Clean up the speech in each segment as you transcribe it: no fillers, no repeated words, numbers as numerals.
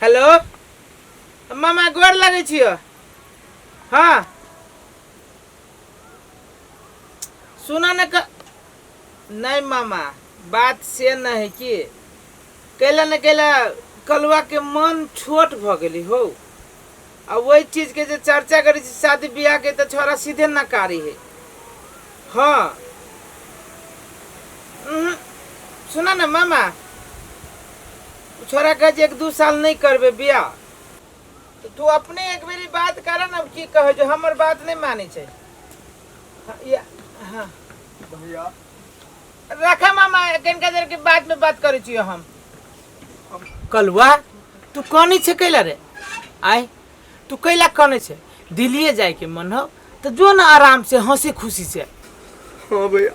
Hello मामा गोर लगै छियो। हाँ सुन ने क नहीं मामा, बात से न है कि कैला न कैला कलुआ के मन छोट भ गेली हो, आ वही चीज के जे चर्चा करै छी शादी बियाह के, तऽ छोरा सीधे नकारी है। हाँ सुना ने मामा, छोरा कहै छै 1-2 साल नहीं करबे बियाह, तो तू अपने एक बेरी बात कर न, की कहै जो हमर बात नहीं मानै छै। हाँ, या, हाँ। भैया। रखा मामा, कनिका देर के बाद में बात करै छियो हम। कलुआ तू कनै छै कैला रे? आय तू कैला कनै छै? दिल्लीए जाय के मन हो तो जो ना आराम से हंसी खुशी से। हाँ भैया,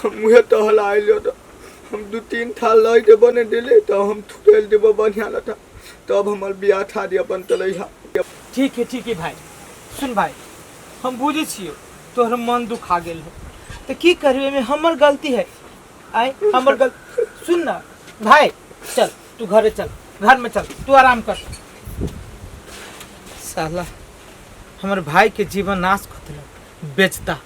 हम मुहे टहला आइलो तो हम 2-3 थाल लय देबो ने दिल्ली, तो हम थुकेल देबो बढ़िया लथा, तब हमर बियाह थारी अपन तलैहा। ठीक है ठीक है भाई, सुन भाई, हम बुझै छियो तोहर मन दुखा गेल हो, तो की करबे में हमर गलती है। आय हमर गल सुन ना भाई, चल तू घरे चल, घर में चल, तू आराम कर। साला हमर भाई के जीवन नाश कर देलक बेचता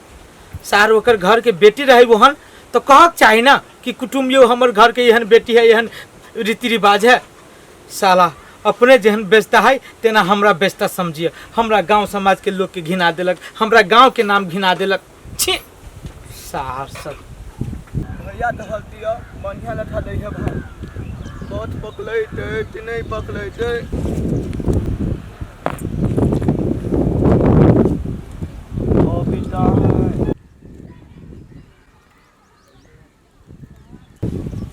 सार। ओकर घर के बेटी रहे वहन तो कहक चाही ना कि कुटुम्ब यो हमर घर के एहन बेटी है, एहन रीति रिवाज है। साला अपने जेहन बेचता है तेना हमरा बेचता समझिए, हमरा गांव समाज के लोग के घिना देलक, हमरा गांव के नाम घिना देलक। छी सार सब। भैया टहलती है बढ़िया लठा दै है भाई, बहुत पकलै कि नहीं पकलै।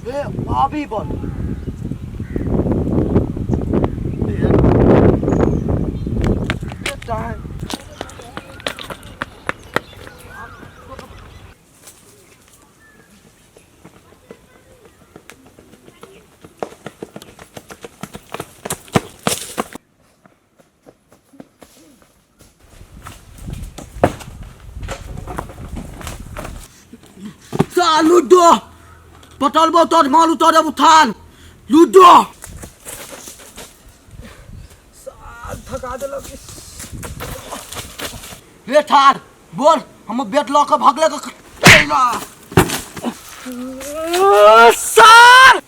ए भाभी बन लूडो पटलबो तोर मालू तोर उठान लूडो थका देलक रे ठार बोल, हम बेट लऽ के भगले के सर।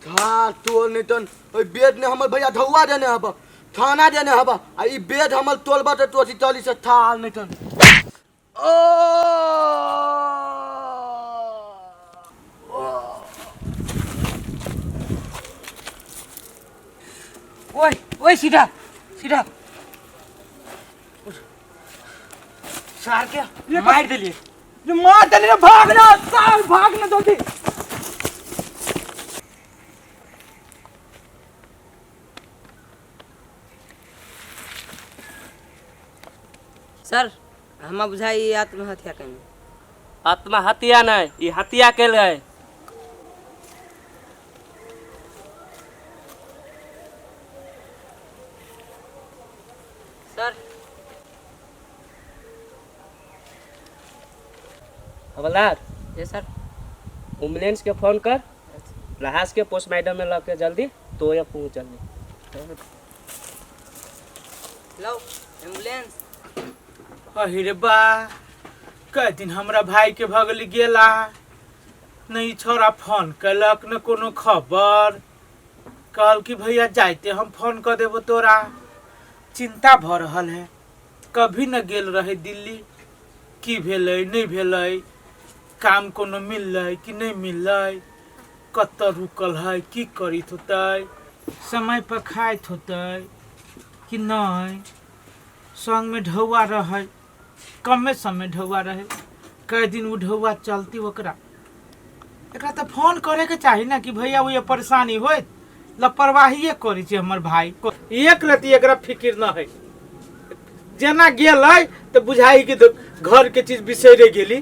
था तोर नहीं तन ओइ बेड ने हमर भैया धौआ देने हब, थाना देने हब, आ ई बेड हमर तोलबा त तोची चली से था नहीं तन। ओ ओए ओए सीधा सीधा सार के मार देलिए, मार देलिए, भागना सार, भागना जल्दी। सर हमरा बुझाइ ई आत्महत्या केने। आत्महत्या नहीं, ई हत्या केल है। सर हवलदार। जी सर। एम्बुलेंस के फोन कर, लहास के पोस्टमार्टम में लग के जल्दी तो ये पहुंच जल्दी। लो एम्बुलेंस। अरे बा, कई दिन हमरा भाई के भगल गेला नहीं, छोरा फोन कलक न कोनो खबर। कहल कि भैया जाते हम फोन कर देबो तोरा। चिंता भ रहल है, कभी न गेल रहे दिल्ली, की भेलै नहीं भेलै, काम कोनो मिललै कि नहीं मिललै, कतऽ रुकल है, की करैत होतै, समय पर खाइत होतै कि नहीं, संग में ढौआ रहै, कमे समय ढौआ रहै, कई दिन उ ढौआ चलती ओकरा। एकरा तऽ फोन करे के चाही ना कि भैया वो परेशानी होत। लापरवाहिए करै छै हमर भाई, एक रति एकरा फिकिर न है। जेना गेलै तऽ बुझाइ कि घर के चीज बिसरे गेली,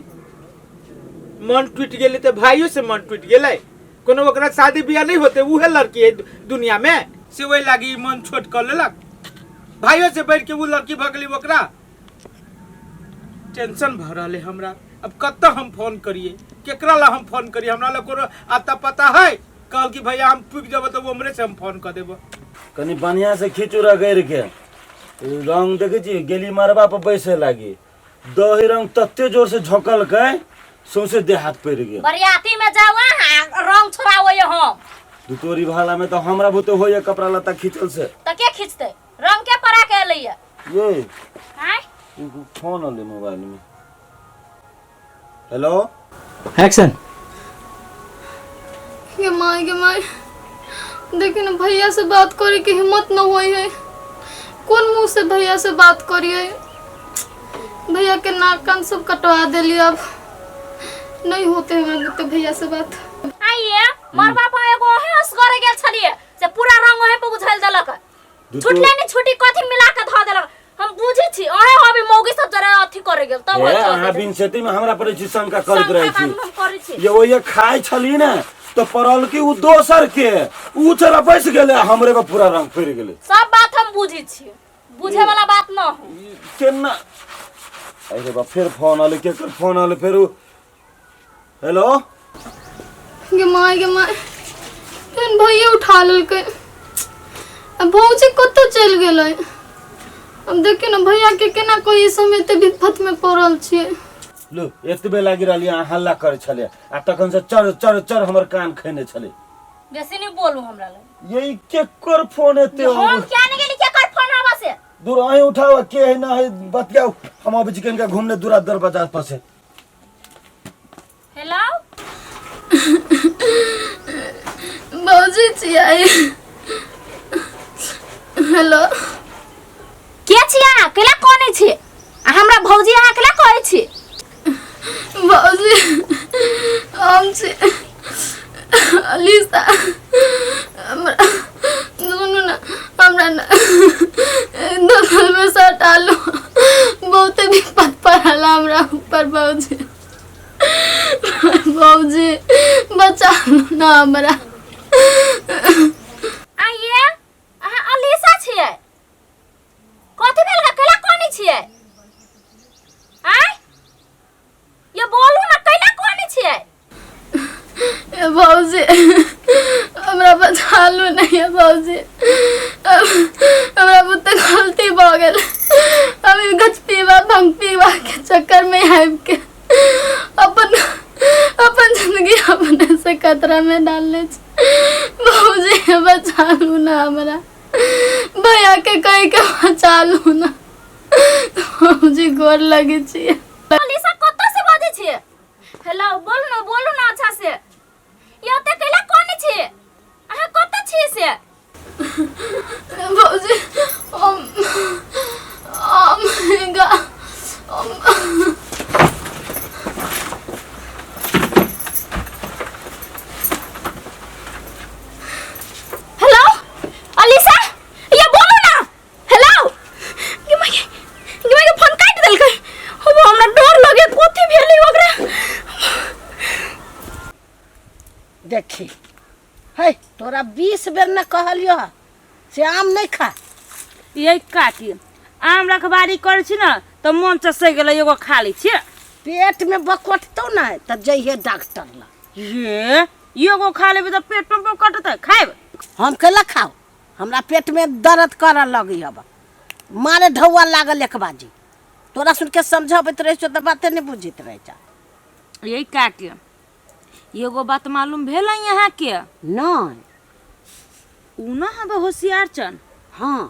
मन टूटि गेलै तऽ भाइयो से मन टूटि गेलै। कोनो ओकरा शादी बियाह नहीं होते, उहे लड़की है दुनिया में, से वही लागी मन छोट कर लेलक। भाइयो से बढ़ के उ लड़की भऽ गेली। ओकरा टेंशन भऽ रहल है हमरा। अब कतऽ हम फोन करिए, केकरा ला हम फोन करिए? हमरा ला कोनो आता पता है? कहल कि भैया हम पुग जब तऽ उमरे से हम फोन कर देबो। कनि बढ़िया से खींचू रगड़ि के रंग। देखै छी गेली मरबा पर बैसे लागी, दही रंग तते जोर से झोंकलकै सौंसे देह हाथ पड़ि गेल। बरियाती में जाओ अहाँ, रंग छोड़ावे हम। दू तोरी भाला में तो हमरा बुते होइए कपड़ा लत्ता खींचल से। त के खींचते रंग? के परा के एलैया? ये आय फोन अलै मोबाइल में। Hello action. गे माय गे माय, देखिन भैया से बात करे के हिम्मत न होई है। कौन मुंह से भैया से बात करिए? भैया के नाक कान सब कटवा देली, अब नहीं होते हमरा बुते भैया से बात। आइए मरबा पर एगो ओहे असगरे गेल छलिए से पूरा रंग ओहे पर उझल देलक। छुटले नहीं छुटी, कथी मिला के धऽ देलक हम बुझै छी। ओहे अभी मौगी सब जरा अथी करे गेल तब हे होइत। अहाँ बिन सेती में हमरा पर छी शंका करैत रहै छी। हम करै छी। ये वो ये खाइ छली ने तो पड़ल कि उ दोसर के उ चला बैस गेलै, हमरे पर पूरा रंग पड़ि गेलै। सब बात हम बुझै छी, बुझे वाला बात न हो। ई केना? अरे बा, फेर फोन आले। केकर फोन आले फेर? हेलो। गे माय गे माय, फेन भैया उठा लेलकै। आ भौजी कतऽ चलि गेलै? अब देखियौ ने भैया के केना कहियै से हम एते विपत में पड़ल छियै। लो एतबे लागि रहलियै, अहाँ हल्ला करै छलियै आ तखन से चर चर चर हमर कान खेने छलै। बेसी नहीं बोलू हमरा लग। ये केकर फोन एते? हम क्या नहीं गेली, केकर फोन आवा से? दूर अहीं उठाओ, के है ना है बतियाओ। हम अबै छी कनिका घूमने दूरा दरवाजा पर से। हेलो। भौजी छियै? हेलो। के छी अहाँ? केला कोने छी आ हमरा भौजी अहाँ केला कहै छी? भौजी, हम छी अलीसा। हमरा सुनू ने, हमरा ने दलालमे सटा लो, बहुते विपद पड़ल हमरा ऊपर। भौजी, भौजी बचा लू ना हमरा। आइए अहाँ अलीसा छियै? कथी भेल? कैला कोने छियै? आय ये बोलू ना, कैला कोने छियै? ए भौजी, हमरा बचा लू नहीं है भौजी। हमरा बुते गलती भऽ गेल। हम गछ पीबा भंग पीबा के चक्कर में आबि के अपन अपन जिंदगी अपने से खतरा में डालने छी। भौजी बचा लू ना हमरा, भैया के कहि के बचा लू ना भौजी, गोर लगे छी। अलीसा कतऽ से बजै छियै? हेलो, बोलू ना, बोलू ना अच्छा से। ये ओते कैला कोने छियै? अहाँ कतऽ छियै से? भौजी, हम हम गा हम हेलो अलीसा, ये बोलू ना। हेलो। गे माय गे माय, फोन काटि देलकै। अब हमरा डर लगे, कथी भेलै ओकरा? देखी है, तोरा 20 बेर ने कहलियो हँ से आम नहीं खा। यही काकी, आम रखबारी करै छी ने तऽ मन चसै गेलै, एगो खा लै छियै। पेट में बकोटतौ ने तऽ जइहे डॉक्टर लग। हे एगो खा लेबै तऽ पेट में बकटतै, खायब। हम कैला खाओ? हमरा पेट में दर्द करऽ लगी हब, मारे ढौआ लागल एक बाजी। तोरा सुन के समझाबैत रहै छौ तऽ बाते नहि बुझैत रहै छ। यही काकी, एगो बात मालूम भेल है अहाँके? नहीं। उ न हबे होशियार चन? हाँ।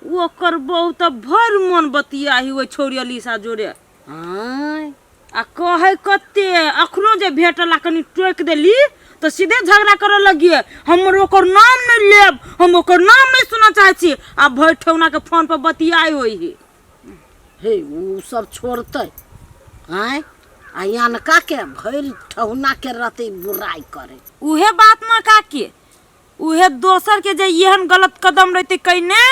ओकर बहु तऽ भरि मन बतियाही ओहि छौड़ी अलीसा जोरे। आँय। आ कहै कते अखनो जे भेटल आ कनि टोकि देली तऽ सीधे झगड़ा करऽ लगिए, हमर ओकर नाम नहि लेब, हम ओकर नाम नहि सुनऽ चाहै छी। आ भरि ठेहुना के फोन पर बतियाइ होइ ही। हे उ सब छोड़तै? आँय। आ अनका के भरि ठहुना के रहतै बुराइ करे। उहे बात ना काकी, उहे दोसर के जे एहन गलत कदम रहते कइने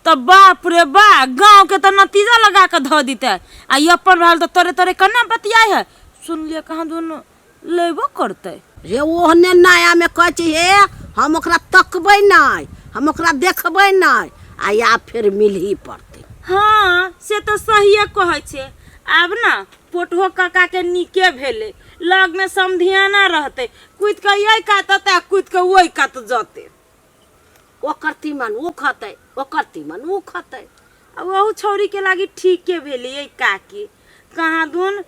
तो बाप रे बा गांव के तो नतीजा लगा के धऽ दिते, आ ई अपन रहल तो तोरे तोरे कन्ना बतियाय है। सुनलिए कहाँ दुनू लेबो करते। हे ओहने नया में कहै छै हे हम ओकरा तकबै नहि, हम ओकरा देखबै नहि, आ या फेर मिलही पड़तै। हाँ से तो सहिए कहै छै। आब ना पोटहो काका के नीके भेलै, लग में समधियाना रहतै, कूद के एहि कात अतै आ कूद के ओहि कात जतै। ओकर तीमन ओ खतै, ओकर तीमन ओ खतै। आ ओहू छौड़ी के लागी ठीके भेलै। ये काकी कहाँ दुन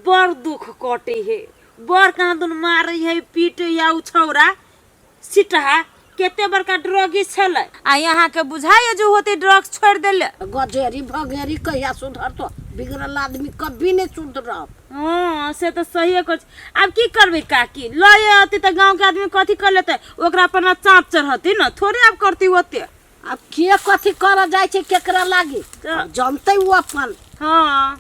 बड़ दुख कटे है, बड़ कहाँ दुन मारे है पीटे है। उ छौड़ा सिटहा केते बड़का ड्रगिस छलै, आ यहाँ के बुझाइए जो होते ड्रग्स छोड़ देले। गजेरी भगेरी कहिया सुधरतो, बिगड़ल आदमी कभी नहीं सुधरत। हाँ से तो सहिए कहै छै। आब की करबै काकी, लए अती तऽ गाँव के आदमी कथी कर लेतै, ओकरा पर ना चाँप चढ़ती न थोड़े आब करती ओते। आब के कथी करऽ जाइ छै केकरा लागी, तऽ जानतै ओ अपन। हाँ